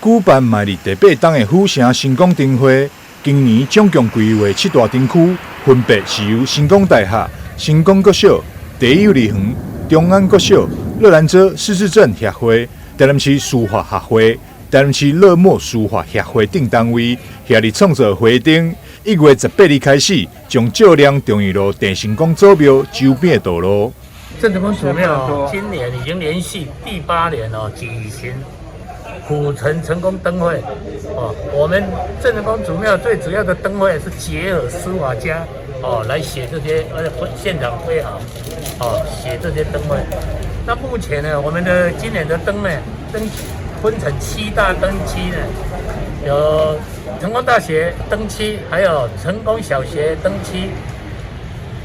舉辦嘛佇第八冬的府城成功燈會，今年總共規劃七大燈區，分別是由成功大學、成功國小、第一幼兒園、中安國小、熱蘭遮失智症協會、台南市書法學會、台南市樂墨書法協會等單位，協力創作花燈。1月18日開始，將照亮忠義路鄭成功祖廟周邊的道路。鄭成功祖廟今年已經連續第八年哦舉行府城成功燈會哦。我們鄭成功祖廟最主要的燈會是結合書法家哦來寫這些，而且現場揮毫哦寫這些燈會。那目前呢，我們的今年的燈呢，燈分成七大燈區呢，有成功大學燈區，還有成功小學燈區，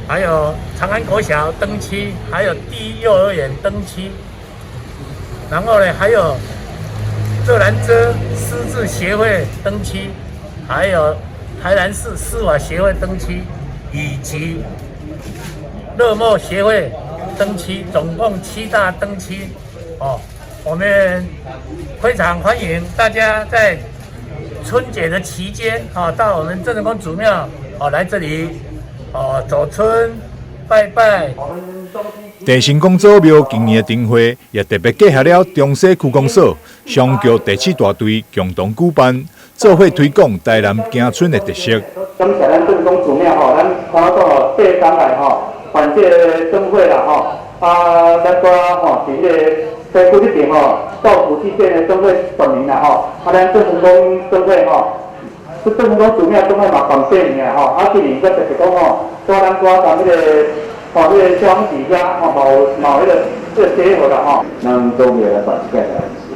還有長安國小燈區，還有第一幼兒園燈區，然後呢，還有熱蘭遮失智協會燈區，還有台南市司法協會燈區，以及樂墨協會燈區，總共七大燈區。哦，我們非常歡迎大家在春節的期間啊，到我們鄭成功祖廟哦來這裡哦走春拜拜。鄭成功祖廟今年的燈會也特別結合了中西區公所、雙橋第七大隊共同舉辦，做伙推廣台南行春的特色。感謝咱鄭成功祖廟吼，咱看到八冬來吼辦這個燈會啦吼，啊，咱拄吼佇這個西區這邊吼，道府祭典的燈會10年啦吼，啊，咱鄭成功燈會吼，這鄭成功祖廟燈會嘛辦八年啦吼，啊，今年閣特別講吼，拄咱拄佮彼個吼，彼個消防局遐吼，嘛有嘛有彼個這個結合啦吼。讓祖廟來辦這個是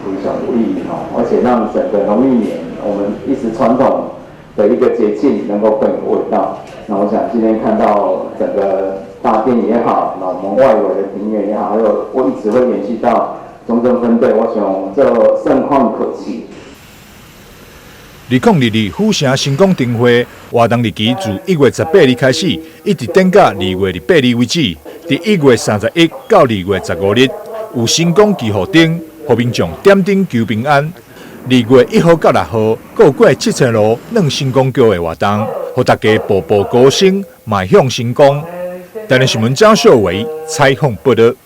非常有意義吼，而且讓整個農曆年我們一直傳統的一個節慶能夠更有味道。那我想今天看到整個大殿也好，那我們外圍的庭院也好，還有我一直會延續到中正分隊，我想這盛況可期。2022府城成功燈會活動日期自1月18日開始，一直展到2月28日為止。佇1月31到2月15日，有成功祈福燈，予民眾點燈求平安。2月1號到6號，閣有過7000路轉成功橋的活動，予大家步步高升，邁向成功。台南新聞張秀維採訪報導。